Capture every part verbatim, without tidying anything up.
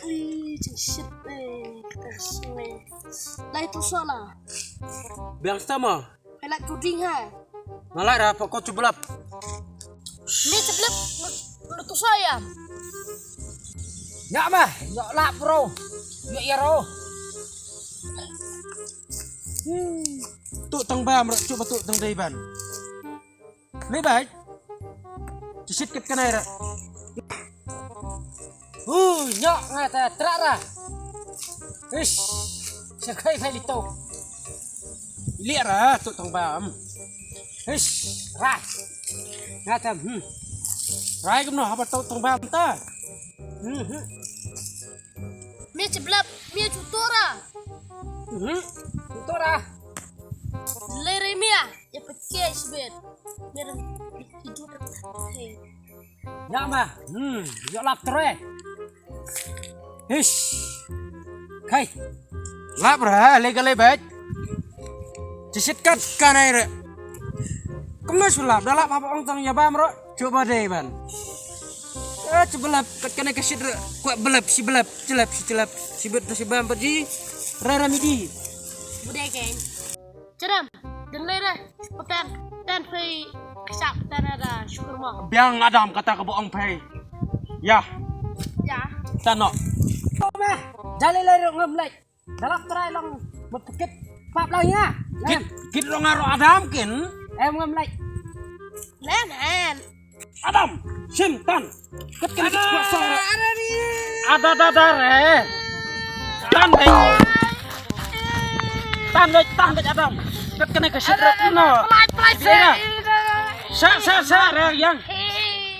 Ih, jingshit ne. Kata shit ne. Lai tu sola. Biang stama. Pelak kuding ha. Nalai ra pokok cublap. Ni cublap. Lu tu saya. Nya mah, nya lap bro. Nya ya ro. Hmm. Tu tang bam ra cuba tu tang dai ban. Ni bai. Chisit kat kanai ra. Hu, nyok nga ta trak ra. Ish, sa khai khai lito. Liak ra tu tang bam. Ish, ra. Nga ta, hmm. Rai kumno haba tu tang bam ta. Hmm, hmm. Mia chiblap, mia chutora. Hmm, chutora. Lere mia, ya pekej sibet. Mia ren hidup. Hey. Nya ma. Hmm, ïoh lap tre. Hish. Khai. Lap ra, le ka le bait. Chisit kat kanai re. Kumno shu lap, da lap haba ong tang ïa bam ro. Cuba dei ban. Eh, cuba lap kat kanai ka shit re. Kwah belap, shi belap, chilap, shi chilap. Shi bet, shi bam, bat ji. Ra ra midi. Budai ken. Chadam, dang lei re, patan, tan phei, kasa patan ada syukur mo. Biang Adam kata ka ba ong phei. Ya. Ya. Tan no. Ko meh, da lei lei ruh ngam lei. Da lap trai long, ba pekit pap lang ya. Kit, kit long aro Adam kin. Em ngam lei. Len en. Adam, shin tan. Kat kene kit kwah song re. Ada, ada, ada re. Tan dei. Tan dei, tan dei Adam. Kat kene ka shit re no. Pelai, pelai, sa, sa, sa re yang.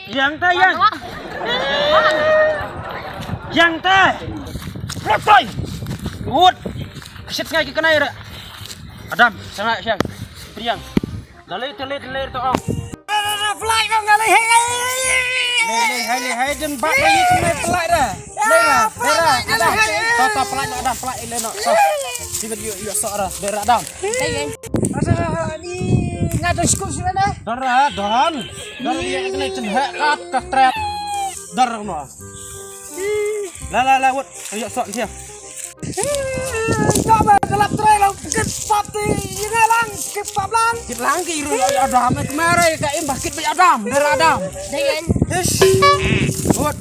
Yang ta yang. Yang ta. Pelai, pelai. Wut. Shit ngai ki kene re. Adam, sanga yang. Priang. Dalai, dalai, dalai to ong. Flight bang dalai, hey, hey, hey, hey. Lei, lei, hai, lei, hai, den bak lei, tu lei flight dah. Lei dah, lei dah, dah. To, to, flight dah, dah, flight lei no. To. Sibet yu, yu sok dah, lei dah, dah. Ada, ni, nggak ada skul sih dah. Dah, dah, dah. Dah, dia kena cendek kat, kat trap. Dah, no. La, la, la, wut. Ayo sok dia. Ka ba ka lap trai lang kit pap ti ïa nga lang kit pap lang. Kit lang ki ru ïa Adam eh kmare ka im ba kit ba Adam dei Adam. Dei kan. Ish. Good.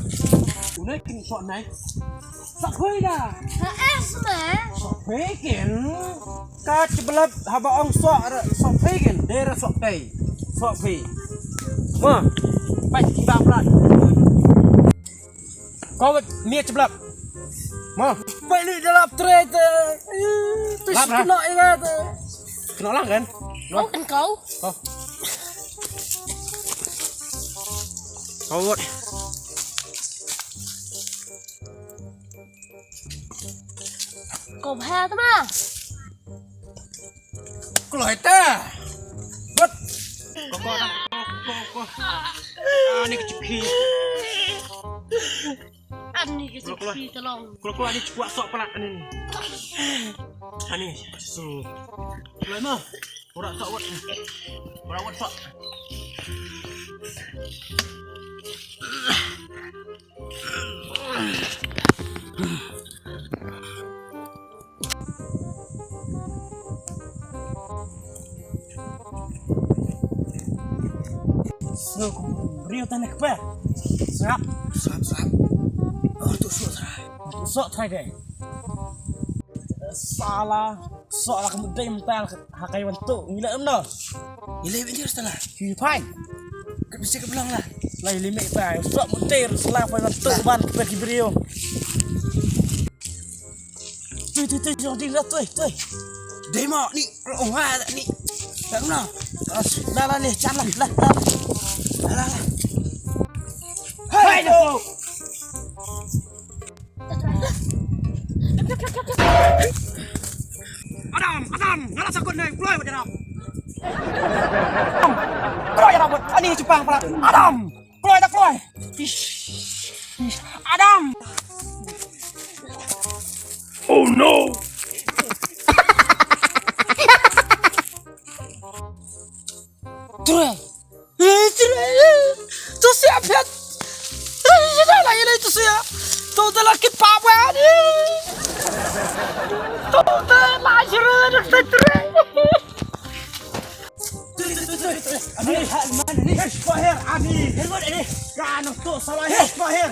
Une kin sok nai. Sok phi da. Ha es ma. Sok phi kin. Ka chiblap haba ong sok re sok phi kin dei re sok phi. Sok phi. Ma. Pai ki ba plat. Kawat mia chiblap. Ma. Pai li dalap trai te. Tu lap, kena ingat te. Kena lang kan? Kau kan kau. Oh. Kawat. Kau bha tu ma. Kloi ta. Bot. Ko ko ko ko. Ani ka chiphi. Ani ka chiphi tolong. Kloi kloi ani chiphi sok palat ani. Ani su. Kloi ma. Ora sok wat. Ora wat sok. Sngewbha briew tang ne kpa. Sngap. Sngap, sngap. Oh, tu sok trai. Tu sok trai dei. Sala, sok la ka mut dei mental ha kai wan tu. Ngi la em no. Ngi la em dia sala. Hi pai. Ka bisi ka belang la. Lai limit pai. Sok mut dei sala pai wan tu ban ka ki briew. Tui, tui, tui, jong ding la, tui, tui. Dei mo ni, ong ha ni. Dah no. La, la, ni, chan la, la, la. La, la, la. Hai, tu. Adam, Adam, ngala sakut ni, keluar Adam. Keluar Adam, ani cupang pala. Adam. Kloi ta kloi. Ish. Ish. Adam. Oh no. Tre. Eh, tre. Tu siap pet. Eh, sudah lah ini tu siap. Tu tu la ki pa ba ni. Tu tu la jere de setre. Ani, ani, hesh pa her, ani. Herod, ani. Ka nang tu salah hesh pa her.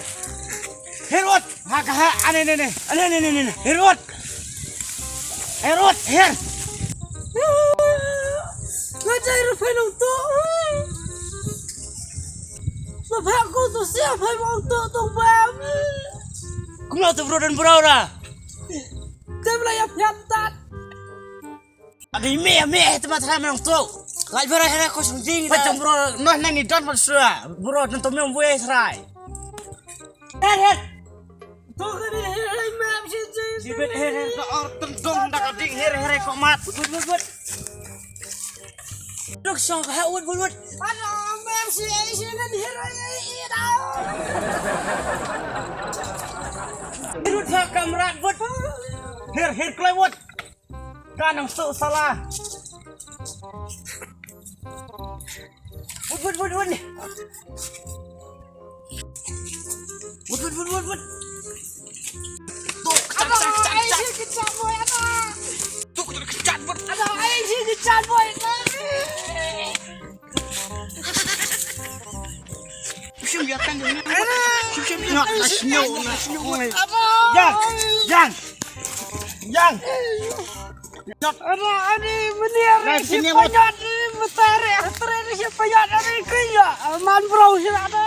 Herod, ha ka ha, ani, ani, ani. Ani, ani, ani, ani. Herod. Herod, her. Nga jai ru phai nang tu. Ma phai ko tu sia phai nang tu tu ba. Kumno tu bro dan bro ra. Te bla ya phiat tat. Adi me me te ma thra nang tu. Lai bra hera ko sung jing. Pacham bro, no nang ni don bro sura. Bro dan tu me bwe srai. Her her. To ka ni her her me si si. Di bet her her ka or tendong da ka ding her her ko mat. But but but. Duk song ka ha wut wut wut. Ano me si si ngan her her da. Wut ha kamrat wut. Her her klai wut. Ka nang su sala. Wut wut wut wut. Wut wut wut wut wut. Tu ka chat chat chat chat. Tu ka chat boy ana. Tu ka chat boy. Ana ai si ka chat boy. Shim ya kan ni. Shim shim ya. Na snyo na snyo. Yang. Yang. Yang. Ano ani mani ari si payat ni matare atre ni si payat ari kaya man bro si ada.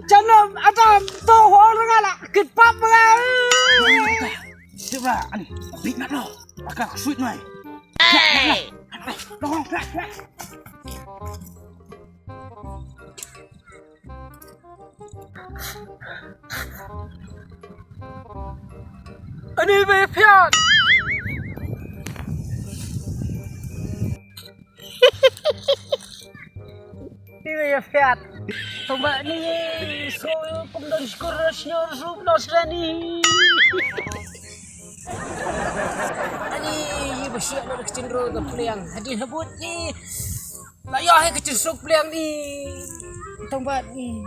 Chano ada tu orang ala kit pap ba. Sibra ani big na lo. Aka sweet nai. Hey. Long long. Ani ba ïa phet. Ani ba ïa phet. Tong ba ni so kum don skur senior sup nos rani. Ani ba siap na kecil ro ke pliang. Hadi habut ni. La ïoh hi ka jingsuk pliang ni. Tang bat ni.